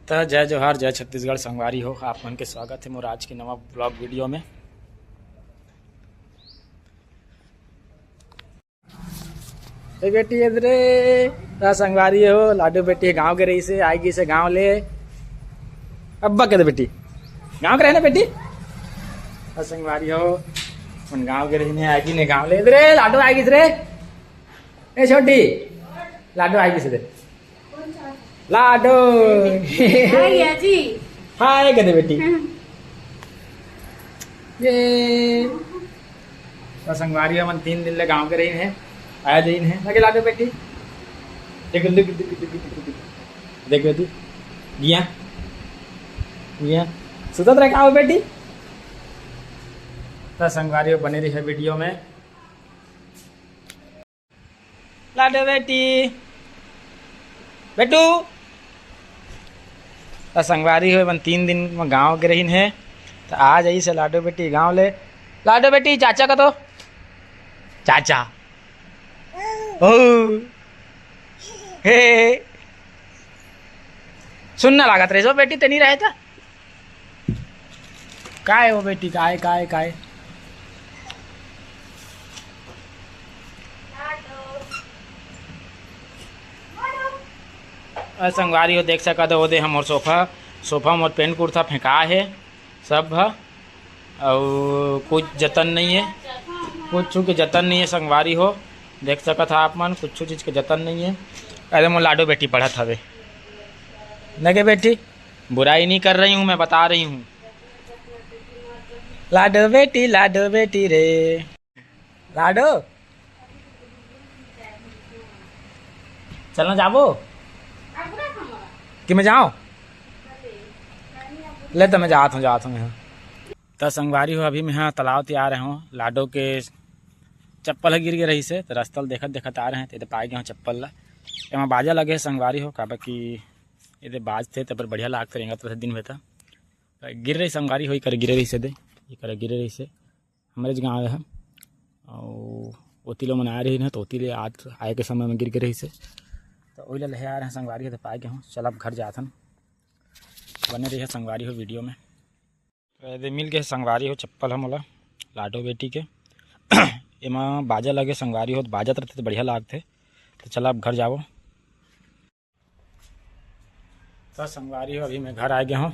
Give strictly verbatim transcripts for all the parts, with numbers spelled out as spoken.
त जय जोहार, जय छत्तीसगढ़ संगवारी हो, आप मन के स्वागत हे मोर आज के नवा vlog video में। ए बेटी, एदरे, त संगवारी हो, लाडो बेटी गांव गे रहिसे, आय गिसे गांव ले। अब्बा कह दे बेटी, गांव के रहे ना बेटी? त संगवारी हो, अपन गांव गे रहिन हे, आय गिस ने गांव ले। एदरे, लाडो आय गिस रे। ए छोटी, लाडो आय गिस रे। लाडो। हाय जी। हाय कह दे बेटी। हाँ। ये। त संगवारी, हमन तीन दिन ले गांव गे रहिन हे, आय जइन हे। लगे लाडो बेटी। देख, देख, देख। देख बेटी। गिया। गिया। सुतत रहे का हो बेटी? त संगवारी, बने रहिहा video में। लाडो बेटी, बेटू। त संगवारी हो, एमन तीन दिन म गांव गे रहिन हे, त आज आइसे लाडो बेटी गांव ले। लाडो बेटी, चाचा कह तो, चाचा। ओ, हे, सुन्ना लागत रहिस ओ बेटी, ते नइ रहे त। काय ओ बेटी, काय, काय, काय? अ, संगवारी हो, देख सकत हो, ओदे हमर सोफा, सोफा मोर पैंट कुर्ता फेंका हे, सब ह, अउ कुछ जतन नइ हे, कुछ के जतन नइ हे संगवारी हो, देख सकत हा आप मन, कुछ चीज के जतन नइ हे। अरे, मोर लाडो बेटी पढ़त हवे, नगे बेटी? बुराई नहीं कर रही हूँ, मैं बता रही हूँ। लाडो बेटी, लाडो बेटी रे। लाडो, चलना जाबो? कि मैं जाऊँ? ले तो मैं जात हूँ, जात हूँ मैं। त संगवारी हो, अभी मैं हा तालाब ती आ रहे हूँ। लाडो के चप्पल ह गिर गे रहिसे, त रस्ता ल देखत देखत आ रहे हैं, त एदे पाए गे हूँ चप्पल ला। एमा बाजा लगे हे संगवारी हो, काबर कि एदे बाजथे, त बढ़िया लागथे, रेंगत रहिथे दिन भर त। त गिर रहिस संगवारी हो, एकर गिरे रहिसे दे, एकर गिरे रहिसे, हमरेच गाँव हे। अउ ओती ले मन आए रहिन हे, त ओती ले आज आए के समय में गिर गे रहिसे, त ओही ला लेहे आ रहे हैं संगवारी हो, त पाए गे हूँ। चल अब घर जाथन, बने रहिहा संगवारी हो video में। त एदे मिल गे संगवारी हो चप्पल ह मोला, लाडो बेटी के। एमा बाजा लगे संगवारी हो, बाजत रहिथे त बढ़िया लागथे। त चला अब घर जाबो। त संगवारी हो, अभी मैं घर आ गे हूँ।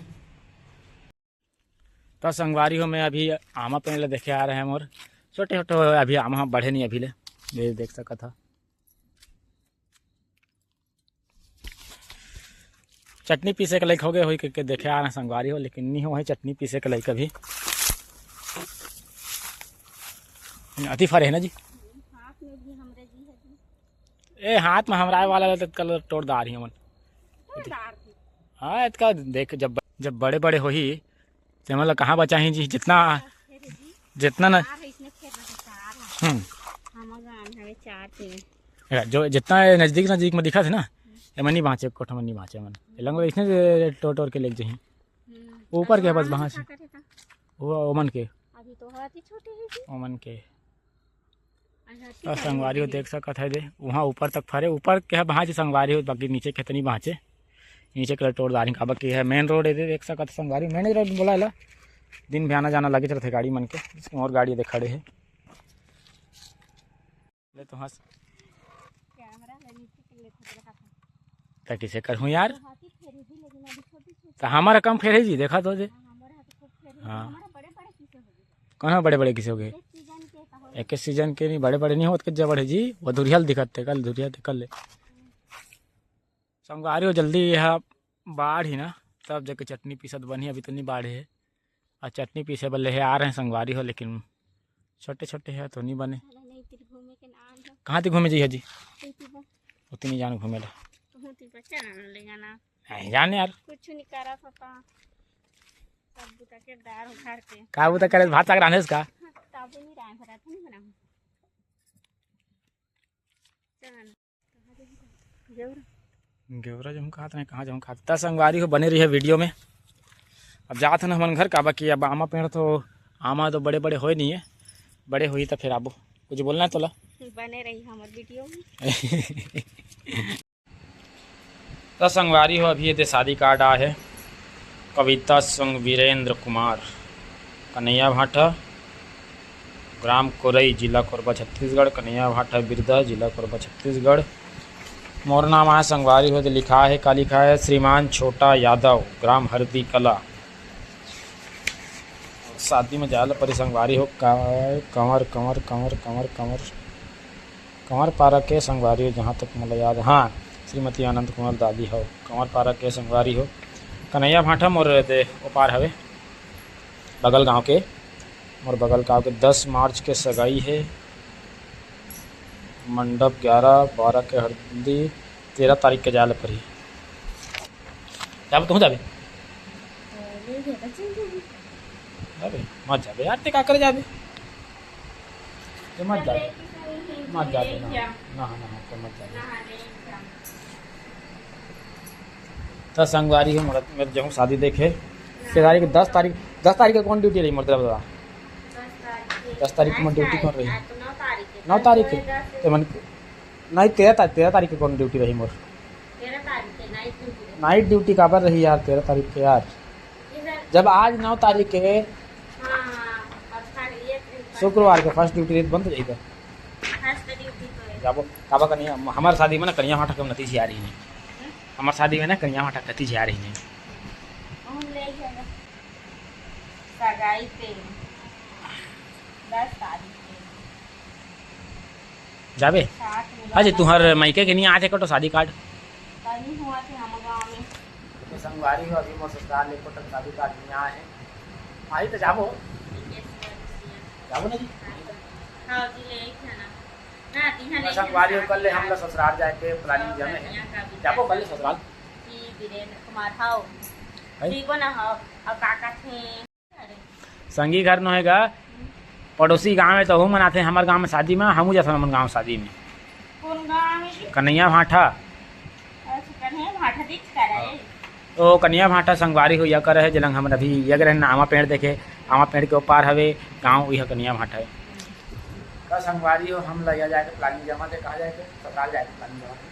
त संगवारी हो, मैं अभी आमा पेड़ ला देखे आ रहे हैं मोर। छोटे छोटे हो अभी आमा ह, बढ़े नहीं अभी ले, ये देख सकत हा। चटनी पीसे के लायक हो गए होई के, के देखे आ रहे हैं संगवारी हो, लेकिन नहीं हो वही चटनी पीसे के लायक अभी। अति फरे है ना जी? हाथ में भी हमरे जी है जी। ए, हाथ में हमराए वाला रहता, कल तोड़ डार ही हमन। तोड़ डार ही। हाँ, इतका देख, जब, जब बड़े बड़े होही, ते मन ला कहाँ बचाही जी? जितना, जितना न, चार है इसमें, खेत में चार है। हम्म। हम गान हवे चार तीन। या, जो जितना ये नजदीक, नजदीक में दिखा थे ना, ये मन नहीं बाँचे, कोठा मन नहीं बाँचे मन। ये लंगो इसने टोर, टोर के लेके जाही। हम्म। ऊपर के बस वहाँ से। वो ओमन के। अभी तो हाथी छोटे हैं जी। ओमन के। अच्छा, ठीक है, संगवारी हो, देख सकत है दे, वहाँ ऊपर तक फरे, ऊपर के है बाँचे संगवारी हो, बाकी नीचे के तनी बाँचे, नीचे के टोर डारी काबर की है main road है दे, देख सकत है संगवारी, main road बोला ला। दिन भी आना जाना लगे रहते गाड़ी मन के, और गाड़ी दे खड़े है। ले तो हंस। कैमरा ले नीचे के ले तो रखा था। त किसे करहूँ यार? तो हाथी फेरी भी, लेकिन अभी छोटी छोटी। त हमारा कम फेर है जी, देखा तो दे। हाँ, हमारे हाथ खूब फेरी। हाँ। हमारा बड़े बड़े किसे हो गए? कहाँ बड़े बड़े किसे हो गए? एक सीजन के कहो। एक सीजन के नहीं, बड़े बड़े नहीं होत के जबड़ है जी, वो धुरियल दिखत ते, कल धुरिया ते कल ले। संगवारी हो, जल्दी यह बाढ़ ही ना, तब जाके चटनी पीसत बनी, अभी तो नहीं बाढ़ है। आ चटनी पीसे बर लेहे आ रहे हैं संगवारी हो, लेकिन छोटे छोटे है तो नहीं बने। अरे नहीं, तेरे घूमे के नाम है। कहाँ ती घूमे जइहा जी? उती बा। उती नहीं जान घूमे ला। उती बच्चा ना ले जाना। नहीं जाने यार। कुछ नहीं करा पापा। सब बुता के दार उघार के। का बुता करे, भात साग रांधेस का? ताबू नहीं रांध रहा था, नहीं बनाऊँ। चल। गेवरा जहूँ खात नहीं, कहाँ जहूँ खात। त संगवारी हो, बने रहिहा video में। अब जात हन हमन घर, काबर कि अब आमा पेड़ तो, आमा तो बड़े बड़े होए नहीं है, बड़े होही त फिर आबो। कुछ बोलना है तोला? बने रही हमर video में। त संगवारी हो, अभी एदे शादी कार्ड आए हे। कविता संग वीरेंद्र कुमार, कन्हैया भाटा, ग्राम कोरई, जिला कोरबा, छत्तीसगढ़। कन्हैया भाटा बिरदा, जिला कोरबा, छत्तीसगढ़। मोर नाम आए संगवारी हो, एदे लिखा हे, का लिखा हे? श्रीमान छोटा यादव, ग्राम हरदी कला। शादी में जाए ल परी संगवारी हो, का-, कंवर, कंवर, कंवर, कंवर, कंवर। कंवर पारा के संगवारी हो, जहाँ तक मोला याद हे, हाँ, श्रीमती आनंद कुमार दादी हो, कंवर पारा के संगवारी हो। कन्हैया भाटा मोर दे ओपार हवे, बगल गांव के, मोर बगल गांव के। दस मार्च के सगाई हे, मंडप ग्यारह, बारह के हल्दी, तेरह तारीख के जाए ल परी। जाबे, तहूँ जाबे? जाबे? मत जाबे यार, ते का करे जाबे? ते मत जाबे। मत जाबे, ना। ना, ना, ना, ते मत जाबे। त संगवारी हो, मोर, मेर जहूँ शादी देखे। के तारीख, दस तारीख, दस तारीख के कौन ड्यूटी रही मोर तरफ? दस तारीख के मोर ड्यूटी कौन रही? नौ तारीख के। ते मन, नहीं, तेरह तारीख, तेरह तारीख के कौन ड्यूटी रही मोर? तेरह तारीख के नाइट ड्यूटी रही। नाइट ड्यूटी काबर रही यार, तेरह तारीख के यार? जब आज नौ तारीख के, हाँ, हाँ, और खाली ये शुक्रवार के फर्स्ट ड्यूटी बंद हो जाई। फर्स्ट ड्यूटी तो है। जाबो, काबर कन्हैया, हमर शादी में ना कन्हैया भाटा के नतीजे आ रही नहीं। हम्म? हमर शादी में ना कन्हैया भाटा कती जा रही नहीं। हम ले जाएगा। सगाई पे दस तारीख के। जाबे? साथ में अजय, जाना तुहर है। मायके के नहीं आथे कटो शादी कार्ड? कहीं हुआ थे हम गाँव में। तो संगवारी हो, अभी मोर ससुराल एको तक शादी कार्ड नहीं आए हैं। आई तो जाबो। ठीक है, सर। जाबो ना जी? हाँ जी, ले आई थे ना। हाँ, तिहाँ ले आई थे ना। संगवारी हो, कल ले हमला ससुराल जाए के प्लानिंग जमे है। जाबो कल ले ससुराल। जी, वीरेंद्र कुमार हव। है? ठीक हो ना हव? और का का थे? संगी घर नोहे गा, पड़ोसी गाँव में तो हूँ मनाथे, हमर गाँव में शादी में, हमू जाथन हमन गाँव शादी में। कौन गाँव है जी? कन्हैया भाटा। अच्छा, कन्हैया भाटा दिख कर रहे। ओ कन्हैया भाटा संगवारी हो या करे है, जेलंग हमन अभी ये गए रहन आमा पेड़ देखे, आमा पेड़ के ओ पार हवे गाँव, यह कन्हैया भाटा है। का संगवारी हो, हम लैया जाए के प्लानिंग जमा थे, कहाँ जाए के? ससुराल जाए के प्लानिंग जमा थे।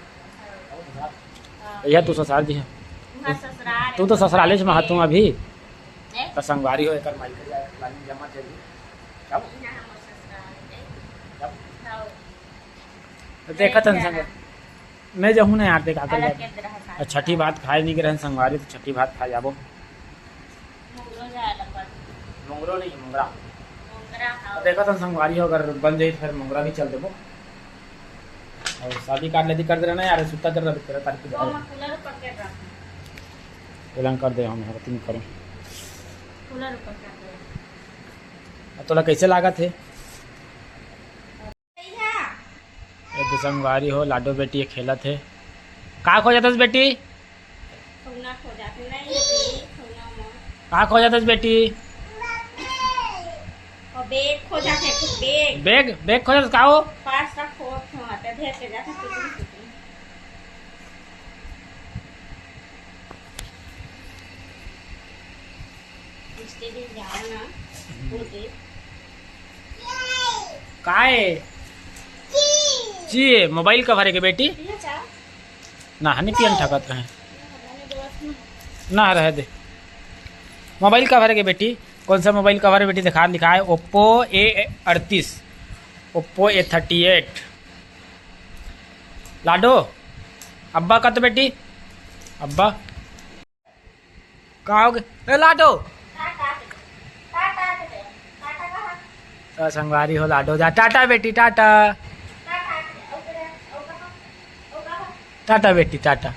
भैया, तू ससुराल जी है। हाँ, ससुराल तू तो है। ससुराले से महतू अभी। हैं? तो संगवारी हो, एकर माई के जाए, प्लानिंग जमा चली। जाबो? यहाँ हमर ससुराल है। जाबो? हाँ। तो देखत हन संग, मैं जहूँ ना यार, देख आकर अलग जाबो। के तरह साथ छठी भात खाए नहीं के रहन संगवारी, तो छठी भात खाए जाबो। मोंगरो जाए ला पड़ही। मोंगरो नहीं, मोंगरा। मोंगरा, हाँ। तो देखत हन संगवारी हो, अगर बन जाई तो फिर मोंगरा भी चल देबो। और शादी कार्ड लेदी कर दे रहे ना यार, सुत्ता कर रहा तेरह तारीख को तो जाए। हम कूलर ऊपर कर रहा। एलन कर दे, हम हरती में करूँ। कूलर ऊपर कर दे। अब तोला कैसे लागत है? ये तो संगवारी हो, लाडो बेटी ये खेलत है। का खो जाता बेटी? खौना खो जाथे, नहीं जी, खौना मत। का खो जाथस बेटी? ओ, बैग खो जाथे, एक ठो बैग। बैग, बैग खो जाथस का हो? पास का खो, खो आते, भेज के जाथे, कुछ नहीं, कुछ नहीं। रिश्ते दिन जाओ ना, वो दे। का है? जी, मोबाइल कवर है के बेटी? ये चाह? ना, हनी पियन ठकत रहे। ना, रहे दे। मोबाइल कवर है के बेटी? कौन सा मोबाइल कवर है बेटी? दिखा, लिखा है Oppo A अड़तीस, Oppo A thirty eight। लाडो, अब्बा कत बेटी? अब्बा? का हो गया? ए, लाडो। त संगवारी हो, लाडो जा। टाटा बेटी, टाटा। टाटा बेटी, टाटा।